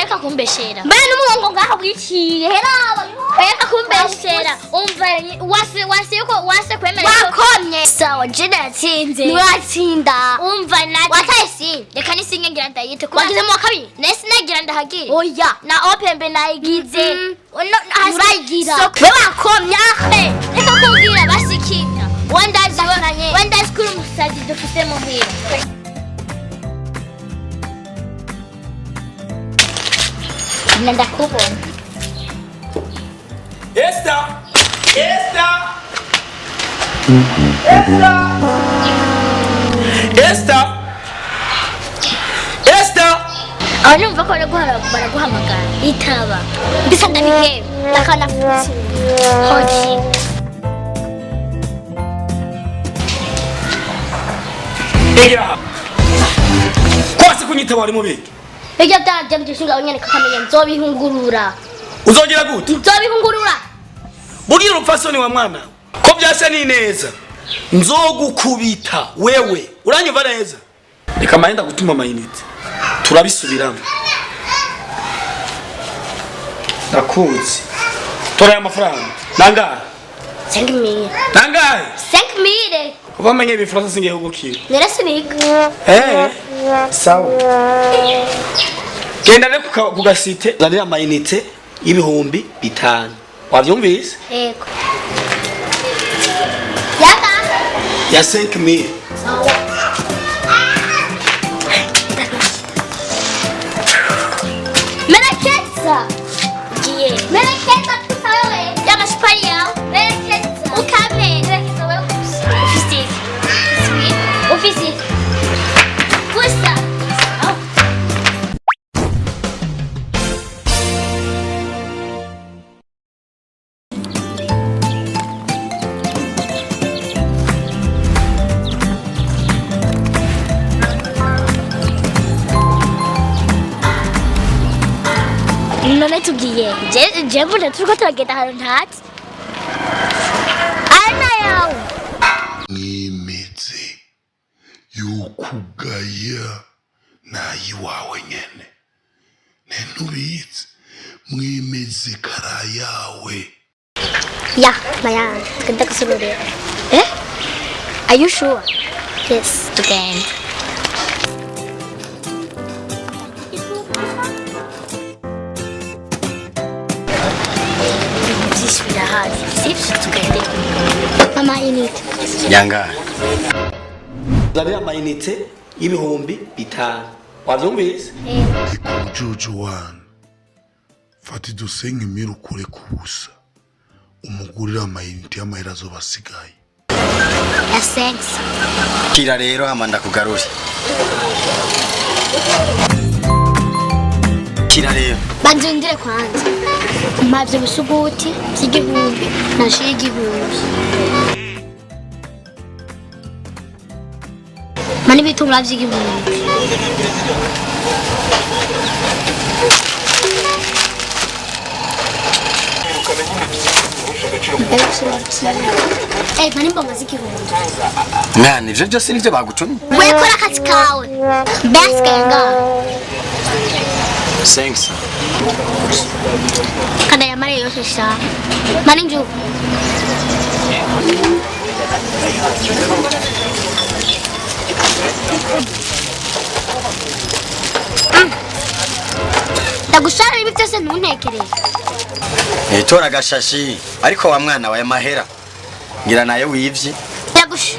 Wereka kumbeshera. Mbere n'umugongo ngaho bwiciye. Heraba. Wereka kumbeshera. Umva wase wase yuko wase kwemera. Wakomye. Sawa, je natsinze. Nuratsinda. Umva nati. Wataye si. Reka nisinge ngira ndayite. Wagize mu wa kabiri? Nese nagira ndahagire. Oya. Na opembe nayigize. Urayigira. We wakomye ahe. Reka kumbwira basikina. Wendazi wendazi kuri umusazi dufise muhira. Ndakubona. Esther! Esther! Esther! Esther! Esther! Aho numva ko baraguhamagara. Itaba. Mbisa ndabiheba. Ndakanafutse. Hoki. Egera! Kwasi kunyitaba wari mubi. Ibyo byanje byishinga nyene kakamenya nzobihungurura. Uzongera gute? Nzobihungurura. Bugira urupfasoni wa mwana. Ko byase ni neza. Nzogukubita wewe. Uranyumva neza? Reka mahenda gutuma amayinite. Turabisubiramo. Ndakuzi. Tora aya mafaranga. Nangahe? 5000. Nangahe? 5000. Kuva menye ibifaransa singiye kugukira. Nerasiniga. Eh, sawa. Genda rero ku gasite zanira amayinite y'ibihumbi 5. Wavyumvise? Yego. Yaka. Ya 5000. Merekeza. Giye. Merekeza tutawe. Y'amashupari yawe. Merekeza. Ukame. Merekeza wewe gusa. Ufise iki? Sweet. Ufise iki? Gusa. Oh. None tugiye. Je mbona turiko turagenda ahantu ntazi. Ana yawe. Mwimeze yukugaya nayiwawe nyene nentubizi mwimeze karayawe. Ya, Maya, tugenda gusururira. Eh? Are you sure? Yes, tugenda. Byinshi birahari. Sivyo tugende. Mama inite. Yangahe? Zanira amayinite y'ibihumbi 5. Wavyumvise? Ikujuju wana fata idusenga imira ukure ku busa umugurire amayinite y'amahera azoba asigaye. Ya thanks. Kira rero hama ndakugarure. Kira rero. Banzindire kwanza. Mavye bisuguti by'igihumbi na shi y'igihumbi. Mani bitungura by'igihumbi. Eh, mani mbonga z'igihumbi. Mwana ivyo byose nivyo bagutumye? We kora akazi kawe. Mbese ngaho. Thanks. Kada yamare yose sha. Mani nju. Ndagushara ibi byose ntuntekereze. Tora agashashi ariko wa mwana wawe mahera. Ngira nayo wivye. Ndagush.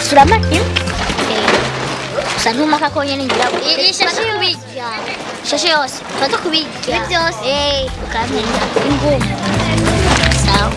Suramaki? Gusa ntumaka ko nyene ngira ngo ishashi y'ubirya. Ishashi yose. Tuba kubirya. Byose. Eh, ukamenya inguma. Sawa.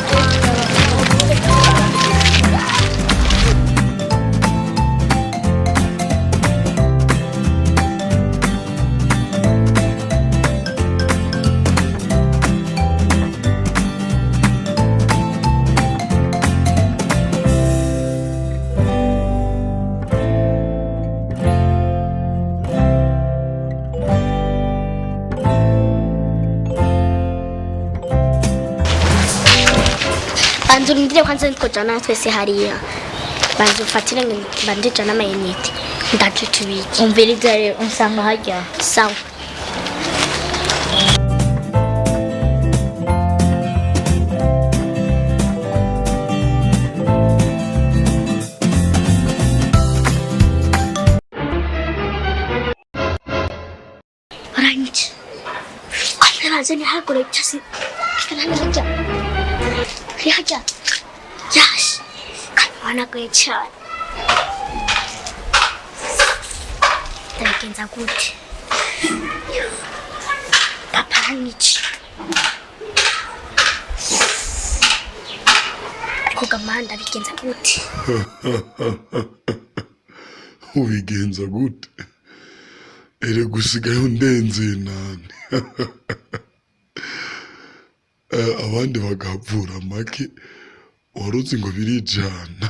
Banza urindire kwanza, nitwojana twese hariya. Banza ufatire ngo banze jana amayinite, ndaje tubiki. Umviriza rero, unsanga harya. Sawa. Orange. Banza ntihagure cyose. Hajya. Hajya. Yash. Kandi wanagoye cyane. Ndabigenza gute? Papa aranyica. Ariko gamana, ndabigenza gute? Ubigenza gute? Erega usigaye undenze nani. Abandi bagapfura make, wari uzi ngo birijana,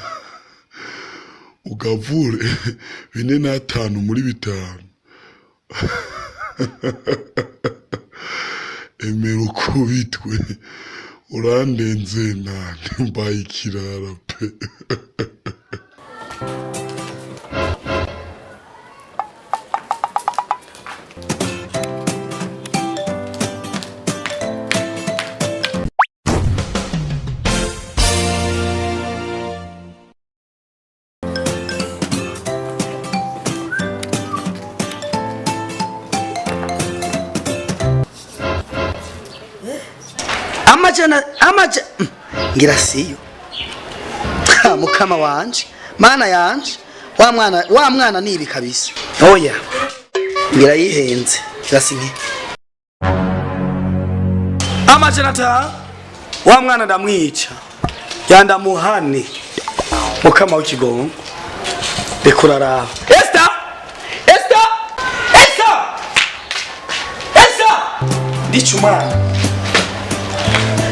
ugavure 4 n'atanu muri 5. Emera ukubitwe, urandenze nani, mbaye ikirara pe. Amajana amaja ngira siyo. Ha, mukama wanje, mana yanje, wa mwana, wa mwana nibi kabisa. Oya, ngira yihenze, ngira sinke. 500 wa mwana ndamwica, yandamuhane. Mukama w'ikigongo, reka uraraba. Esther, Esther, Esther, Esther, ndica umwana,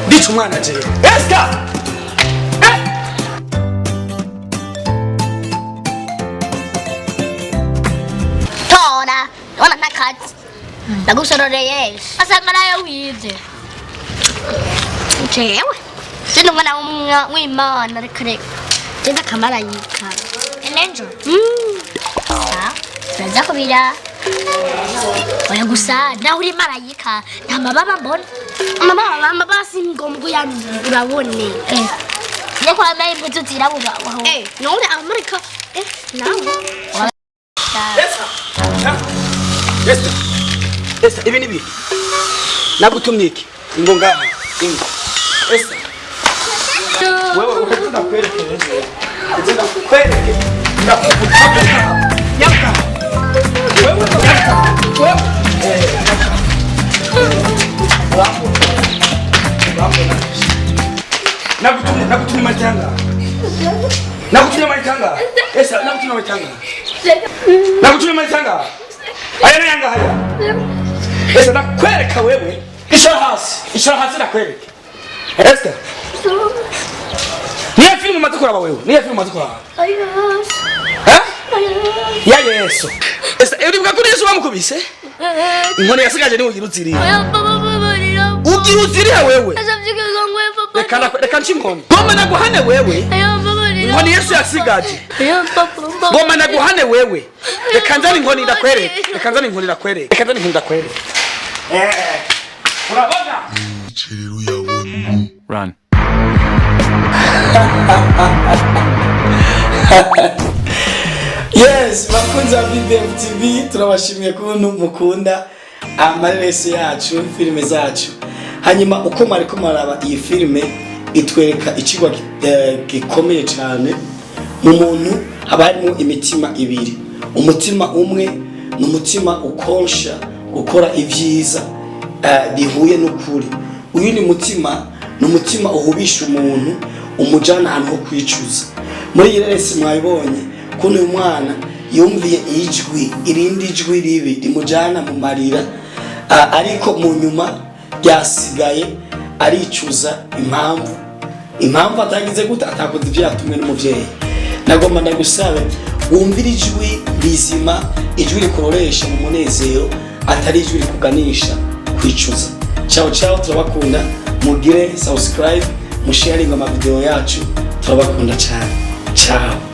ndica umwana jewe. Esther. Eh! Tora, wana ntakazi. Ndagusororeye. Asanga nayo wize. Jewe. Sino umwana w'Imana, reka reka. Je ndakamarayika. Enenjo. Sawa. Turaza kubira. Oya gusa naho uri marayika, nta mababa mbona. Amababa, amababa si ngombwa urabone. Eh. Niko wambaye impuzu zirabura waho. Eh, None amarika nawe. Esther! Ha? Esther! Esther, ibi ni biki? Nagutumye iki? Ingo ngaha. Ingo. Esther. Wewe ukajya ndakwereke. Uze ndakwereke. Ndakuvuga. Nyaka. Wewe nyaka. Wewe. Nyaka. Urambona. Urambona. Nagutumye matanga. Nagutumye matanga. Esther, nagutumye matanga. Nagutumye matanga. Aya ni yanga haya. Esther, ndakwereka wewe. Ishara hasi. Ishara hasi ndakwereka. Esther. Niyo filmu umaze kuraba wewe? Niyo filmu umaze kuraba? Eh? Ya Yesu. Esther, uribuka kuri Yesu bamukubise? Inkoni yasigaje ni ugira uziriye. Oya papa, babarira. Ugira uziriye wewe. Asabye ngo papa. Reka nce inkoni. Goma naguhane wewe. Oya babarira. Inkoni Yesu yasigaje. Oya papa. Goma naguhane wewe. Reka nzane inkoni ndakwereke. Reka nzane inkoni ndakwereke. Reka nzane inkoni ndakwereke. Eh. Urabona? Icerero uyabona. Run. Yes, bakunzi ba BBF TV, turabashimiye kuntu mukunda amareresi yacu, filime zacu. Hanyuma uko mwariko muraraba iyi filime, itwereka icigwa gikomeye cyane. Mu muntu haba harimo imitima ibiri. Umutima umwe ni umutima ukonsha gukora ibyiza bihuye n'ukuri. Uyu ni mutima, ni umutima uhubisha umuntu, umujana ahantu ho kwicuza. Muri iyi reresi mwabibonye kuno uyu mwana yumviye ijwi, irindi jwi ribi rimujana mu marira, ariko mu nyuma ryasigaye aricuza impamvu atagize gute, atakoze ibyo yatumwe n'umuvyeyi. Nagomba ndagusabe wumvire ijwi rizima, ijwi rikororesha mu munezero, atari ijwi rikuganisha kwicuza. Ciao ciao, turabakunda, mugire subscribe. Musharinga amavideo yacu, turabakunda cyane. Ciao.